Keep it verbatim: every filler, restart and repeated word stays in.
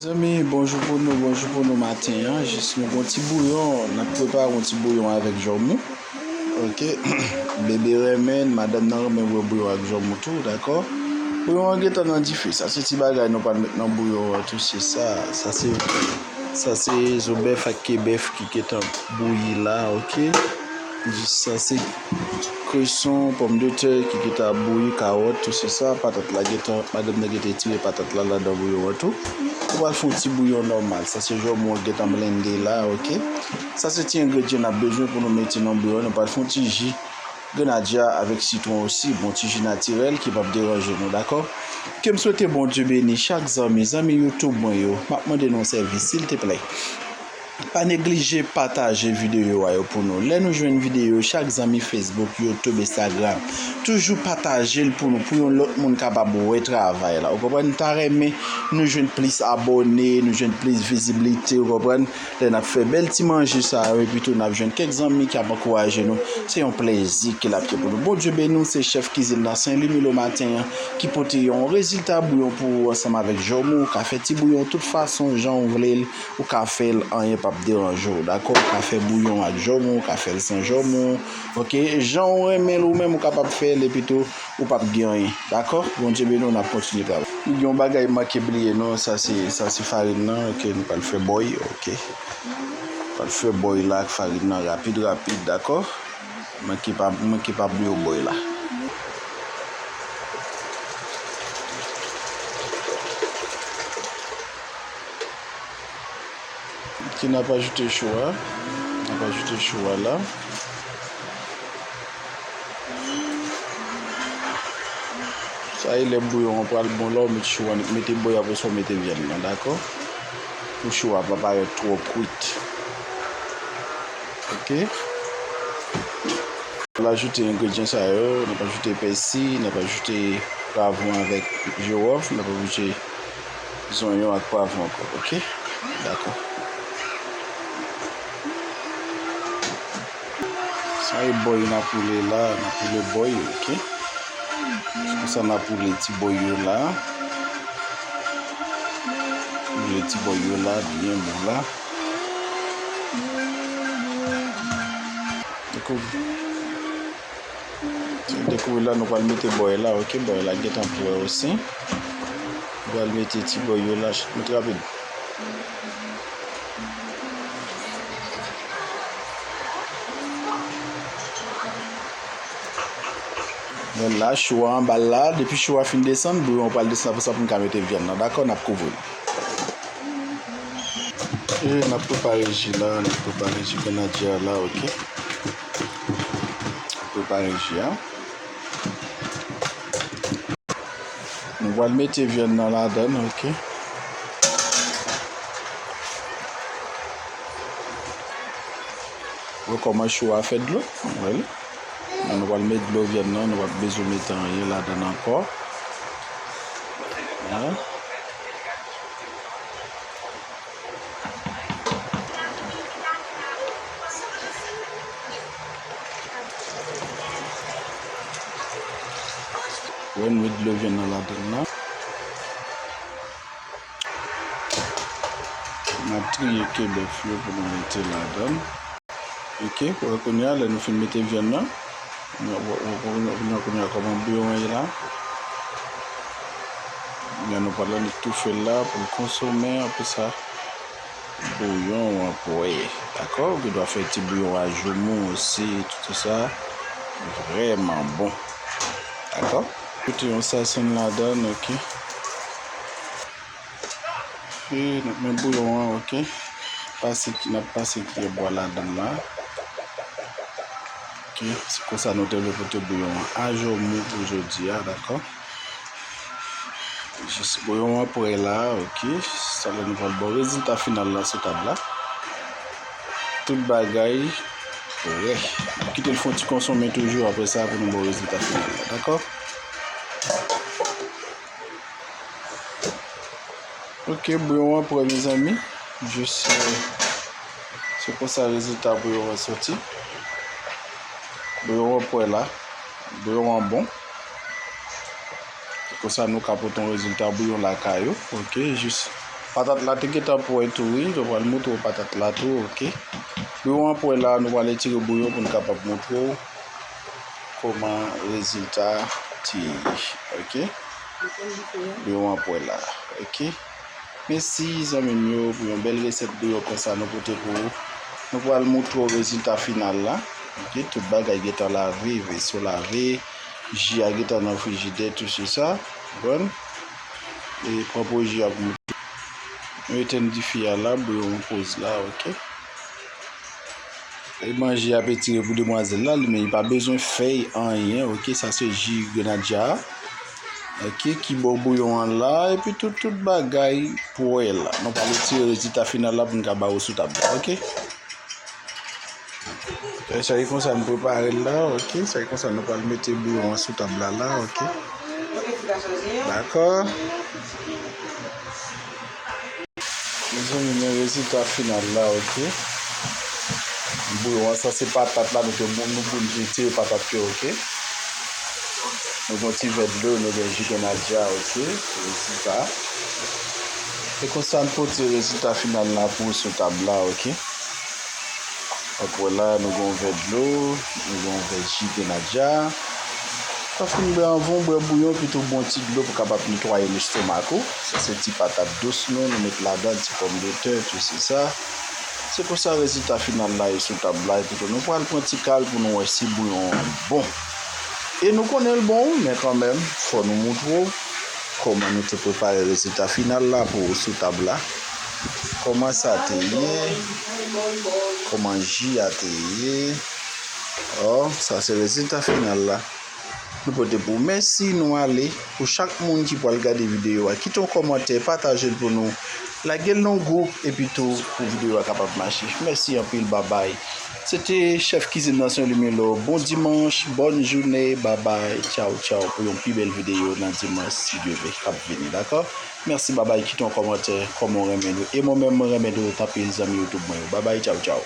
Zanmi, bonjou pou nou, bonjou pou nou maten an. Jis nou gon ti bouyon, n ap prepare yon ti bouyon avèk janmou. Oke. Bebe renmen, madanm nan renmen bwè bouyon ak janmou tou, dakò? Bouyon an gentan nan dife. Sa se ti bagay nou pral met nan bouyon an tou, se sa. Sa se, sa se zo bèf ak ke bèf ki gentan bouyi la, oke? Jis sa se kreson, pòmdetè ki gentan ap bouyi, kawòt, tou se sa. Patat la gentan, madanm nan gentan retire patat la ladan bouyon an tou. Nou pral fè yon ti bouyon nòmal. Sa se janmou an gentan blende la, oke? Sa se ti engredyan n ap bezwen pou nou mete nan bouyon an. Nou pral fè yon ti ji grenadya avèk sitwon osi, bon ti ji natirèl ki p ap deranje nou, dakò? Ke m swete Bondye beni chak zanmi, zanmi YouTube mwen yo. M ap mande nou yon sèvis, silteplè. Pa neglije pataje videyo a yo pou nou. Lè nou jwenn videyo, chak zanmi Facebook, YouTube, Instagram, toujou pataje l pou nou, pou yon lòt moun kapab wè travay la. Ou konprann? M ta renmen nou jwenn plis abòne, nou jwenn plis viziblite, ou konprann? Lè n ap fè bèl ti manje sa yo, epi tou n ap jwenn kèk zanmi k ap ankouraje nou. Se yon plezi ke l ap ye pou nou. Bondye beni w, se chèf kizin nan Sen Lwi Milo maten an ki pote yon rezilta bouyon pou ou ansanm avèk janmou. Ou ka fè ti bouyon tout fason, jan w vle l. Ou ka fè l, anyen p ap deranje w, dakò? Ou ka fè bouyon ak janmou, ou ka fè l san janmou, oke? Jan w renmen l ou menm, ou kapab fè l, epi tou, ou p ap gen anyen, dakò? Bondye beni w, n ap kontinye travay. Yon bagay m manke bliye non, sa se, sa se farin nan, oke, nou pral fè bòy, oke. Pral fè bòy la ak farin nan rapid, rapid, dakò? Manke pa, manke pa bliye bòy la. Ki n ap ajoute chou a. N ap ajoute chou a la. Sa e lè bouyon an pral bon la, ou met chou a, mete bòy apre sa, ou mete vyann nan, dakò? Pou chou a pa parèt twò kwit. Oke. N ap ajoute engredyan sa yo, n ap ajoute pèsi, n ap ajoute pwavwon avèk jiwòf, n ap ajoute zonyon ak pwavwon ankò, oke? Dakò. Sa e bòy n ap woule la, n ap woule bòy, oke? Se konsa n ap woule ti bòy yo la. Woule ti bòy yo la, byen bon la. Dekouvri. Dekouvri la, nou pral mete bòy la, oke, bòy la gentan prè osi. Nou pral mete ti bòy yo la, mete rapid. Men la, chou a anba l la, depi chou a fin desann, bouyon an pral desann, apre sa pou n ka mete vyann nan, dakò, n ap kouvri l. E n ap prepare ji la, n ap prepare ji grenadya la, oke. Prepare ji a. Nou pral mete vyann nan ladan l, oke. Wè kòman chou a fè dlo, wè l. Nou pral met dlo vyann nan, nou p ap bezwen mete anyen ladan l ankò. Hein? Wè, nou met dlo vyann nan ladan l la. N ap triye ke bèf yo pou nou mete ladan l. Oke, wè kounye a, lè nou fin mete vyann nan, nou, wè, wè, wè, wè kounye a kòman bouyon an ye la. Byen, nou pral annik toufe l la pou l konsome, apre sa, bouyon an prè. Dakò? Ou gen dwa fè ti bouyon a joumou osi, tout sa. Vrèman bon. Dakò? Ajoute yon sasonn ladan l, oke. E, n ap met bouyon an, oke. Pase, n ap pase kiyè bwa ladan l la. Oke, se konsa nou te vle pote bouyon an a joumou pou jodi a, dakò? Jis bouyon an prè la, oke. Sa lè nou pral ba w rezilta final la sou tab la. Tout bagay prè. N ap kite l fè yon ti konsome toujou, apre sa pou nou ba w rezilta final la, dakò? Oke, bouyon an prè, mezanmi. Jis, euh, se konsa rezilta bouyon an soti. Bouyon an prè la. Bouyon an bon. Se konsa nou ka pote yon rezilta bouyon lakay ou. Oke, jis Patat la te gentan pwè tou, wi. Nou pral montre w patat la tou, oke. Bouyon an pwè la, nou pral retire bouyon pou n kapab montre w kòman rezilta te ye, oke. Bouyon an pwè la, oke. Mèsi, zanmi m yo, pou yon bèl resèt bouyon konsa nou pote pou ou. Nou pral montre w rezilta final la. Oke, tout bagay gentan lave, veso lave, ji a gentan nan frijidè, tout se sa. Bon. E pran po ji a pou mwen. Nou etenn dife a la, bouyon an poze la, oke. E manje ap etire pou demwazèl la, li menm li pa bezwen fèy anyen, oke, sa se ji grenadya a, oke, ki bò bouyon an la, epi tout, tout bagay pwè la. Nou pral retire rezilta final la pou n ka ba ou sou tab la, oke. E sa e konsa nou prepare l la, oke, sa e konsa nou pral mete bouyon an sou tab la, la, oke. Dakò. Mezanmi, men rezilta final la, oke. Bouyon an, sa se patat la, nou te, nou, nou tire patat yo, oke. Nou gen yon ti vè dlo, nou gen ji grenadya, oke. Rezilta. E konsa, nou pote rezilta final la pou sou tab la, oke. Apre la, nou gen yon vè dlo, nou gen yon vè ji grenadya. Sa fin bwè anvan w bwè bouyon, pito bwè yon ti dlo pou kapab netwaye lestomak ou. Sa se ti patat dous nou, nou met ladan ti pòmdetè, tout se sa. Se konsa rezilta final la ye sou tab la, epi tou nou pral pran ti kal pou nou wè si bouyon an bon. E nou konnen l bon, wi, men kanmenm, fò nou montre w kòman nou te prepare rezilta final la pou ou sou tab la. Kòman sa te ye, kòman ji a te ye. Ò, sa se rezilta final la. Nou pote pou ou. Mèsi, nou ale. Pou chak moun ki pral gade videyo a, kite yon kòmantè, pataje l pou nou. Lage l nan gwoup, epi tou pou videyo a kapab mache. Mèsi anpil, babay. Se te chèf kizin nan Sen Limyelo. Bon dimanch, bòn jounen, babay, tchaw, tchaw, pou yon pi bèl videyo nan dimanch, si Dye vle, k ap vini, dakò? Mèsi, babay, kite yon kòmantè, kòman w renmen nou. E mwen menm, mwen renmen nou tout anpil, zanmi YouTube mwen yo. Babay, tchaw, tchaw.